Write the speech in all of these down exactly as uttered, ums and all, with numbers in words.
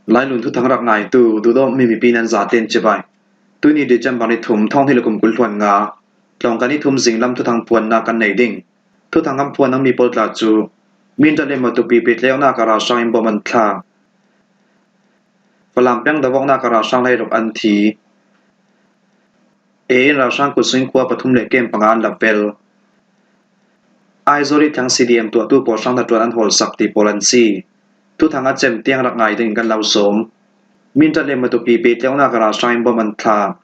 Lailun thuthang rak ngaitu duhdawtmi mipi nan zaten cibai. Tuni December ni thum, thawng hnih le kum kul hluan nga, Tlawngkai ni thum zinglam thuthang phuanna kan nei ding. Thuthang kan phuan nangmi pawl tla cu Mindat le Matupi pehtlaihawknak a ralhrang in bom an thlak. Falam peng do awknak a ralhrang hleiruk an thi. A in ralhrang kut sungin khua pathum le kem panga an la pel. Aizawl i thlang C D M tuahtu pawl hrang hnaṭuan an hawlsak ti pawl an si. Thuthang a cem tiang rak ngai dingin kan lo sawm. Mindat le Matupi pehtlaihawknak a ralhrang in bom an thlak.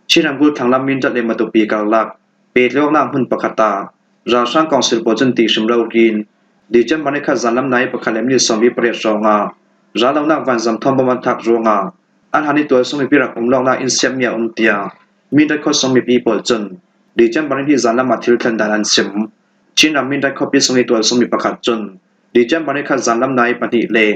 Chin ramkulh thlang lam Mindat le Matupi karlak pehtlaihawknak hmun pakhat ah ralhrang council pawl cun ti hrim rori in December ni khat zanlam nai pakhat le minit sawmli pariat hrawngah rallonak vanzam thawn bom an thlak ruangah a hlan i tualsung mipi rak um lawknak in siammi a um tiah Mindat khuasung mipi pawl cun December ni hnih zanlam ah thil thlen dan an sim. Chin ram Mindat khuapi sung i tualsung mi pakhat cun December ni khat zanlam nai pahnih le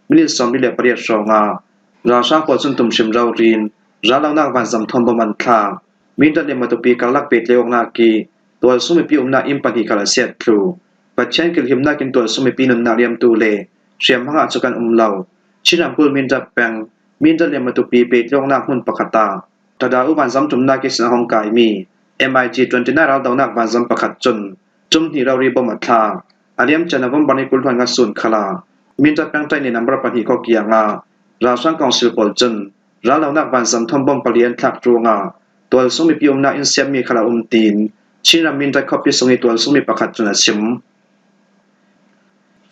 minit sawmli le pariat hrawngah ralhrang pawl cun tum hrim rori in rallonak vanzam thawn bom an thlak. Mindat le Matupi karlak pehtlaihawknak i tualsung mipi umnak inn pahnih khal a siat thlu. Pathian kilhimnak in tualsung mipi nunnak liamtu le hriamhma ngah cu kan um lo. Chin ramkulh Mindat peng, Mindat le Matupi pehtlaihawknak hmun pakhat ah Thadau vanzam ṭumnak ihsin a hong kaimi M I G twenty nine raldonak vanzam pakhat cun ṭum hnih rori bom a thlak. A liamcia November ni kul hluan nga sun khalah Mindat peng ṭaini number pahnih khua kiangah ralhrang council pawl cun rallonak vanzam thawn bom pali an thlak ruangah tualsung mipi umnak in siammi khal a um tiin Chin ram Mindat khuapi sung i tualsung mi pakhat cun a sim.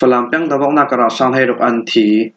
Falam peng do awknak a ralhrang hleiruk an thi.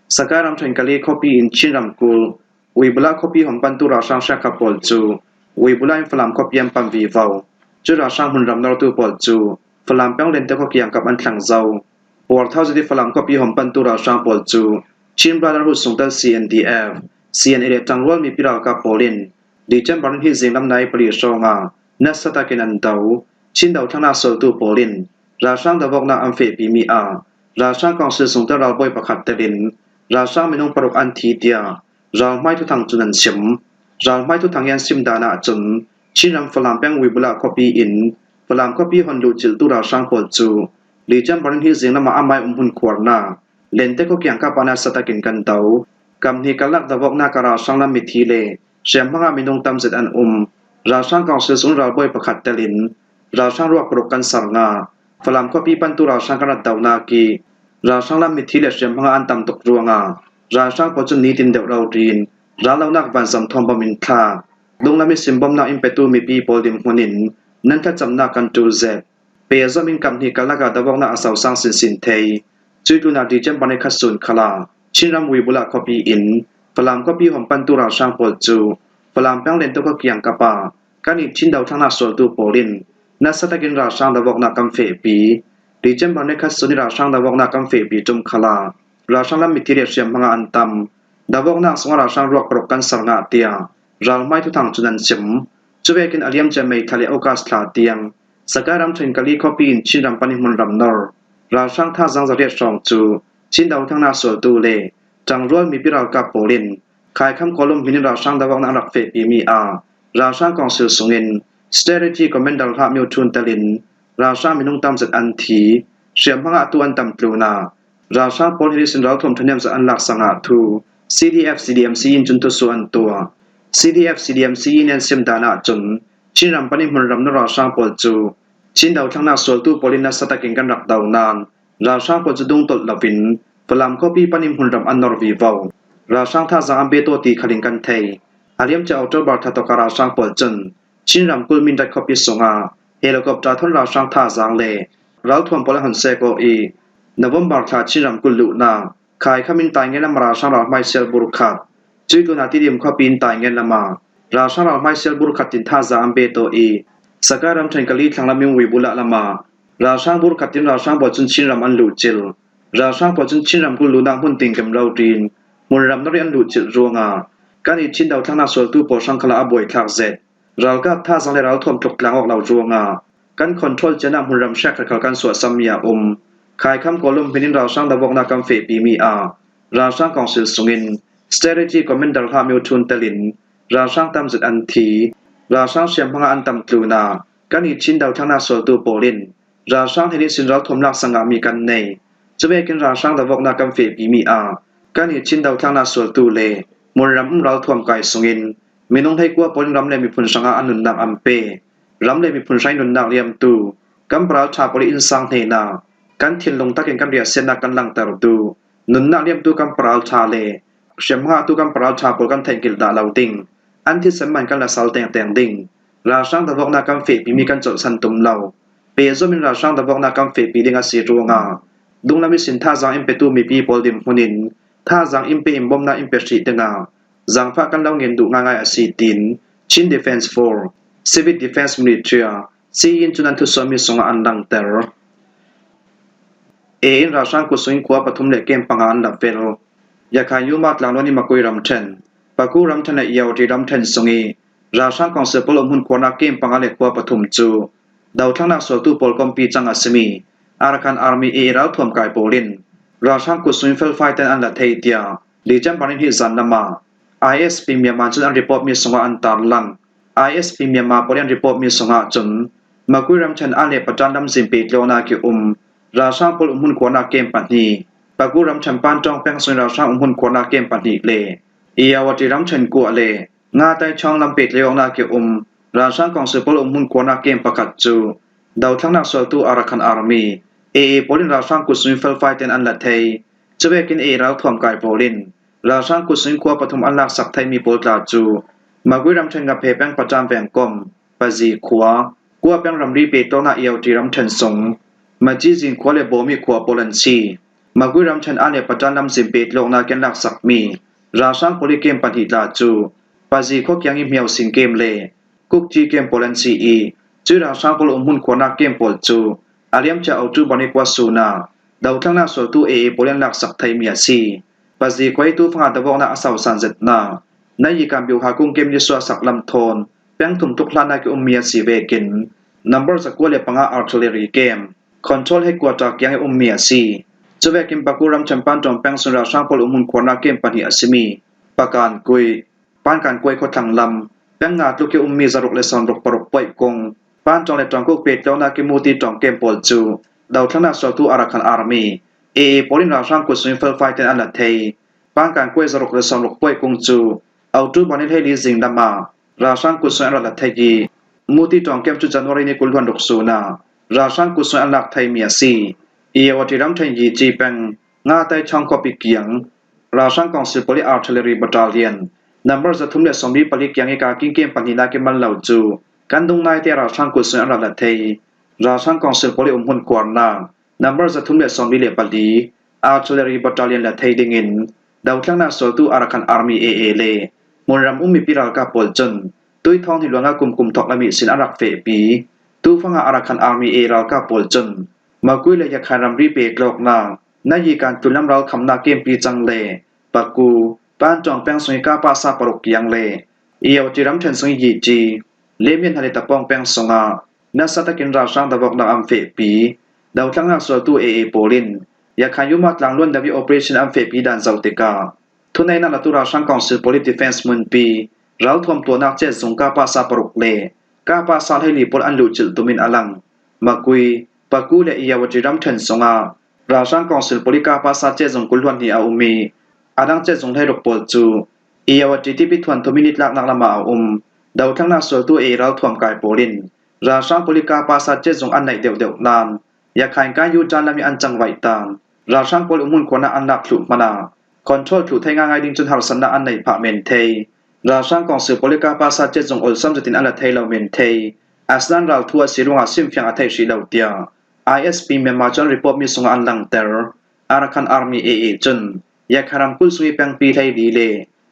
Sakai ramṭhen Kali khuapi in Chin ramkulh Wibula khuapi hawmpantu ralhrang hriakkhap pawl cu Wibula in Falam khuapi an pan vivo. Cu ralhrang hmunram nortu pawl cu Falam peng Lente khua kiangkap an thlang zo. Puarthau zet i Falam khuapi hawmpantu ralhrang pawl cu Chin Brotherhood sungtel C N D F, C N A le ṭangrual mipi ralkap pawl in December ni hnih zinglam nai pali hrawngah nasa takin an do. Chin dothlennak sualtu pawl in ralhrang do awknak an fehpimi ah ralhrang council sungtel ralbawi pakhat telin ralhrang minung paruk an thi tiah ralhmai thuthang cun an sim. Ralhmai thuthang i an sim dan ahcun Chin ram Falam peng Wibula khuapi in Falam khuapi hon luhcilhtu ralhrang pawl cu December ni hnih zinglam ah amai um hmun khuarnak Lente khua kiangkap ah nasa takin kan do. Kam hnih karlak do awknak ah ralhrang lam mithi le hriamhma ngah minung tam zet an um. Ralhrang council sung ralbawi pakhat telin ralhrang ruak paruk kan ser ngah. Falam khuapi pantu ralhrang kan rat donak i ralhrang lam mithi le hriamhma ngah an tam tuk ruangah ralhrang pawl cun nitin deuh rori in rallonak vanzam thawn bom in thlak. Dunglam i simbomnak in petu mipi pawl dinhmun in nan thlacamnak kan ṭul zet. Pehzom in kam hnih karlak ah do awknak a sosang sinsin thei. Cuih tlunah December ni khat sun khalah Chin ram Wibula khuapi in Falam khuapi hawmpantu ralhrang pawl cu Falam peng Lente khua kiangkap ah kan i Chin dothlennak sualtu pawl in nasa takin ralhrang do awknak kan fehpi. December ni khat sun i ralhrang do awknak kan fehpi ṭum khalah ralhrang lam mithi le hriamhma ngah an tam. Do awknak sungah ralhrang ruak paruk kan ser ngah tiah ralhmai thuthang cun an sim. Cuvekin a liamcia May thla le August thla tiang Sakai ramṭhen Kali khuapi in Chin ram pan i hmunram nor ralhrang thazaang zariat hrawng cu Chin dothlennak sualtu le ṭangrual mipi ralkap pawl in Khaikham Kawlum hmin in ralhrang do awknak an rak fehpimi ah ralhrang council sungin Strategy Commander Hlah Myo Thun telin ralhrang minung tam zet an thi. Hriamhma ngahtu an tam tlunah ralhrang pawl hnen ihsin ralthuam ṭhahnemnak an laksak ngah thu C D F C D M C in cun thusuah an tuah. C D F C D M C in an sim dan ahcun Chin ram pan i hmunram nor ralhrang pawl cu Chin dothlennak sualtu pawl in nasa takin kan rak do nain ralhrang pawl cu dungtolh loin Falam khuapi pan i hmunram an nor vivo. Ralhrang thazaang an be taw ti khal in kan thei. A liamcia October thla tawk ah ralhrang pawl cun Chin ramkulh Mindat khuapi sungah helicopter thawn ralhrang thazaang le ralthuam pawl an hon sek aw i November thla Chin ramkulh luhnak Khaikham in Taingen lam ah ralhrang ralhmai sial bur khat, cuih tlunah Tidim khuapi in Taingen lam ah ralhrang ralhmai sial bur khat tin thazaang an be taw i Sakai ramṭhen Kali thlang lam in Wibula lam ah ralhrang bur khat tin ralhrang pawl cun Chin ram an luhcilh. Ralhrang pawl cun Chin ramkulh luhnak hmun tinkim rori in hmunram nor i an luhcilh ruangah kan i Chin dothlennak sualtu pawl hrang khalah a buaithlak zet. Ralkap thazaang le ralthuam tluk tlang awk lo ruangah kan control cianah hmunram hriatkhat khal kan suahsammi a um. Khaikham Kawlum hmin in ralhrang do awknak kan fehpimi ah ralhrang council sungin Strategy Commander Hlah Myo Thun telin ralhrang tam zet an thi. Ralhrang hriamhma ngah an tam tlunah kan i Chin dothlennak sualtu pawl in ralhrang hnen ihsin ralthuam laksak ngahmi kan nei. Cuvekin ralhrang do awknak kan fehpimi ah Kan i Chin dothlakna sualtu le hmunram um ralthuam kai sungin minung hleikua pawl in ram le miphun hrangah an nunnak an pe. Ram le miphun hrang nunnak liamtu kan paralṭha pawl i innsang hneina kan thinlung takin kan riahsiatna kan langtertu, nunnak liamtu kan paralṭha le hriamhngahtu kan paralṭha pawl kan theihngilh dah lo ding, an thisen man kan la sal tengteng ding, ralhrang davawkna kan fehpimi kan colhsan tum lo. Pehzawmin ralhrang davawkna kan fehpi ding a si ruangah dunglam ihsin thazaang in petu mipi pawl dinhmunin thazaang in pe in bawmna in pe hrih dingah zaangfah kan lo ngen duh ngaingai a si, tiin Chin Defence Force, Civil Defence Ministry-a C I in cun an thusuahmi sungah an langter. A in ralhrang kut sungin khua pathum le kem panga an la fel. Yakhain Yuma tlangluan i Makui ramṭhen, Paku ramṭhen le Irrawaddy ramṭhen sung i ralhrang kawngsil pawl umhmun khuarnak kem panga le khua pathum cu dothlaknak sualtu pawl kawmpi cang a simi Arakan Army A A ralthuam kai pawl in ralhrang kut sungin felfai ten an la thei, tiah December ni hnih zan lamah I S P Myanmar cun an report mi sungah an tarlang. I S P Myanmar pawl in an report mi sungah cun Makui ramṭhen A le Patan lamzin pehtlaihnak i um ralhrang pawl umhmun khuarnak kem pahnih, Paku ramṭhen Pantawng peng sungin ralhrang umhmun khuarnak kem pahnih le Irrawaddy ramṭhen kuah le Ngatai Chawng lam pehtlaihnak i um ralhrang kawngsil pawl umhmun khuarnak kem pakhat cu dothlaknak sualtu Arakan Army, A A pawl in ralhrang kut sungin felfai ten an la thei. Cuvekin A A ralthuam kai pawl in ralhrang kut sungin khua pathum an laksak theimi pawl tla cu Magui ramṭhen Ngaphe peng Patan vengkom Pazi khua, Kua peng ramri pehtlaihnak Irrawaddy ramṭhen sung Maci zin khua le Bawmi khua pawl an si. Magui ramṭhen A le Patan lamzin pehtlaihnak i an laksakmi ralhrang pawl i kem pahnih tla cu Pazi khua kiang i Hmiau Sin kem le Kukci kem pawl an si i, cui ralhrang pawl umhmun khuarnak kem pawl cu a liamcia October ni kua sun ah dothlaknak sualtu A A pawl i an laksak theimi a si. Pazi khua hi tu fangah davawknak a sausan zetnak Nayikan Biuha kung kem i suahsak lam thawn peng thum tluk hlannak i ummi a si vekin number zakua le panga artillery kem, control headquarter kiang i ummi a si. Cuvekin Paku ramṭhen Pantawng peng sungin ralhrang pawl umhmun khuarnak kem pahnih a simi Pakan Kuih, Pankan Kuai khuathlang lam, peng nga tluk i ummi zaruk le sawmruk paruk Puaih kung, Pantawng le Tawngkuk pehtlaihnak i Muti Tawng kem pawl cu dothlaknak sualtu Arakan Army, A A pawl in ralhrang kut sungin felfai ten an la thei. Pankan Kuai zaruk le sawmruk Puaih kung cu October ni hleili zing lamah ralhrang kut sungin an rak la thei i, Muti Tawng kem cu January ni kul hluan ruk sun ah ralhrang kut sungin an lak theimi a si. Irrawaddy ramṭhen Yici peng Ngatai Chawng khuapi kiang ralhrang kawngsil pawl i artillery battalion number zathum le sawmli pali kiang i kaking kem pahnihnak i mal lo cu kan dung naite ralhrang kut sungin an rak la thei. Ralhrang kawngsil pawl i umhmun khuarnak number zathum le sawmli le pali artillery battalion la thei dingin dothlaknak sualtu Arakan Army A A le hmunram um mipi ralkap pawl cun tuithawng hnih luanga kumkum thawk lam ihsin an rak fehpi. Tufangah Arakan Army A A ralkap pawl cun Magui le Yakhain ramri pehtlaihnak Nayikan tlunlam ralkhamnak kempi cang le Paku, Pantawng peng sung i Kapasa paruk kiang le Irrawaddy ramṭhen sung i Yici, Lemyan Hale Tapawng peng sungah nasa takin ralhrang davawknak an fehpi. Dothlaknak sualtu A A pawl in Yakhain Yuma tlangluan deuh i operation an fehpi dan zoh tikah thuneihnak latu ralhrang kawngsil pawl i defence hmunpi ralthuam tuahnak cetzung Kapasa paruk le Kapasa hleili pawl an luhcilh tum in a lang. Magui, Paku le Irrawaddy ramṭhen sungah ralhrang kawngsil pawl i Kapasa cetzung kul hluan hnih a um i, a dang cetzung hleiruk pawl cu Irrawaddy tipi thuan thum i nitlaknak lamah a um. Dothlaknak sualtu A A ralthuam kai pawl in ralhrang pawl i Kapasa cetzung an naih deuhdeuh nain Yakhain kan U-turn lam i an cangvaih tan ralhrang pawl umhmun khuarnak an lak thluh hmanah control thluh thei ngaingai ding cun harsatnak an neih phah men thei. Ralhrang kawngsil pawl i Kapasa cetzung awlsam zetin an la thei lo men thei. Asinain ralthu a si ruangah simfiang a theih hrih lo tiah I S P Myanmar cun report mi sungah an langter. Arakan Army A A cun Yakhain ramkulh sung i pengpi hleili le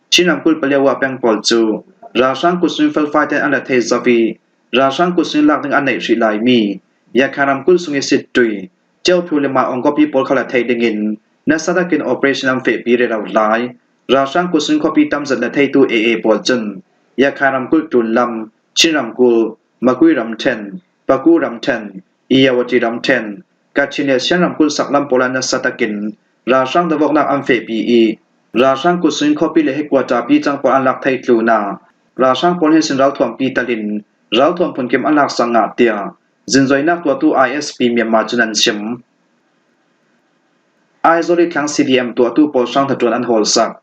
Chin ramkulh Paletwa peng pawl cu ralhrang kut sungin felfai ten an la thei zo i, ralhrang kut sungin lak ding an neih hrih laimi Yakhain ramkulh sung i Sittui, Kyaukphyu le Ma Aung khuapi pawl kha la thei dingin nasa takin operation an fehpi rero lai. Ralhrang kut sungin khuapi tamzet la theitu A A pawl cun Yakhain ramkulh tlunlam, Chin ramkulh, Magui ramṭhen, Paku ramṭhen, Irrawaddy ramṭhen, Kachin le Shan ramkulh saklam pawl ah nasa takin ralhrang davawknak an fehpi i, ralhrang kut sungin khuapi le headquarter pi cang pawl an lak thei tlunah ralhrang pawl hin sin ralthuam pi talin ralthuam phunkim an laksak ngah tiah zinzoinak tuahtu I S P Myanmar cun an chim. Aizawl i thleng C D M tuahtu pawl hrang hnaṭuan an hawlsak.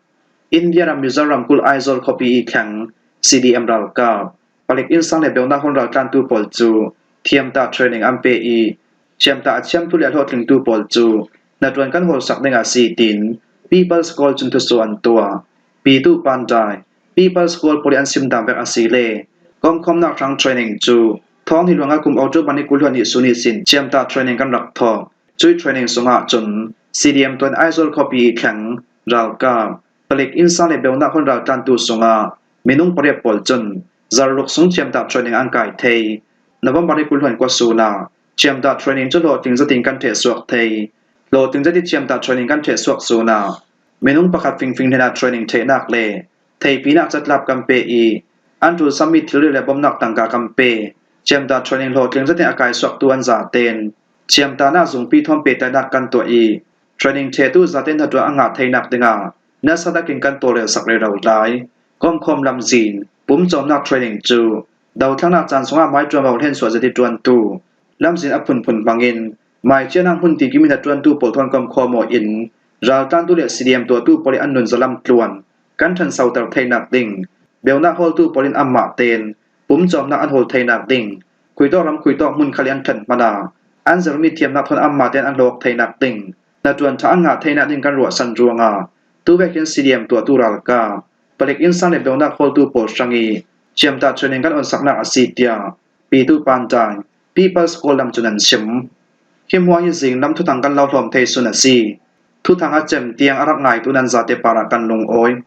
India ram Mizoram kul Aizawl khawpi i thleng C D M ralkap palik innsang le beunak hawl raltlantu pawl cu thiamtah training an pe i, thiamtah a thiamtu le a hlawhtlingtu pawl cu hnaṭuan kan hawlsak ding a si, tiin People's Call cun thusuah an tuah. Pitu Pandai, People's Call pawl i an sim dan vek a si le, komkhawmnak hrang training cu thawng hnih luanga kum October ni kul hluan nih sun ihsin thiamtah training kan rak thawk. Cui training sungah cun C D M tuan Aizawl khawpi i thleng ralkap palik innsang le beunak hawl raltlantu sungah minung pariat pawl cun zaruk sung thiamtah training an kai thei. November ni kul hluan kua sun ah thiamtah training cu hlawhtling zetin kan ṭhehsuak thei. Hlawhtling zet i thiamtah training kan ṭhehsuak sun ah minung pakhat fingfing hnenah training ṭhehnak le theipinak catlap kan pe i, an ṭul sammi thilri le bomnak tangka kan pe. Thiamtah training hlawhtling zetin a kaisuaktu an zaten thiamtahnak zungpi thawn pehtlaihnak kan tuah i, training ṭhehtu zate hnaṭuan a ngah theinak dingah nasa takin kan tawlrelsak rero lai. Komkhawm lamzin pumcawmnak training cu dothlennak caan sungah hmai ṭuanvo hlensuah zet i ṭuantu, lamzin a phunphun hmangin hmai ciahnak hmun tikim in a ṭuantu pawl thawn komkhawm aw in, raltlantu le C D M tuahtu pawl i an nun zalam tluan kan ṭhansoter theinak ding, beunak hawltu pawl in anmah ten pumcawmnak an hawl theinak ding, khuitawk ram khuitawk hmun khal i an ṭhat hmanh ah an zirmi thiamnak thawn anmah ten an hlawk theinak ding, hnaṭuan ṭha an ngah theinak ding kan ruahsan ruangah tu vekin C D M tuahtu ralkap palik innsang le beunak hawltu pawl hrang i thiamtah training kan onsaknak a si, tiah Pitu Pandai People's Call lam cun an chim. Hi hmuah hi zinglam thuthang kan lo hlawm thei sun a si. Thuthang a cem tiang a rak ngaitu nan zate parah kan lungawi.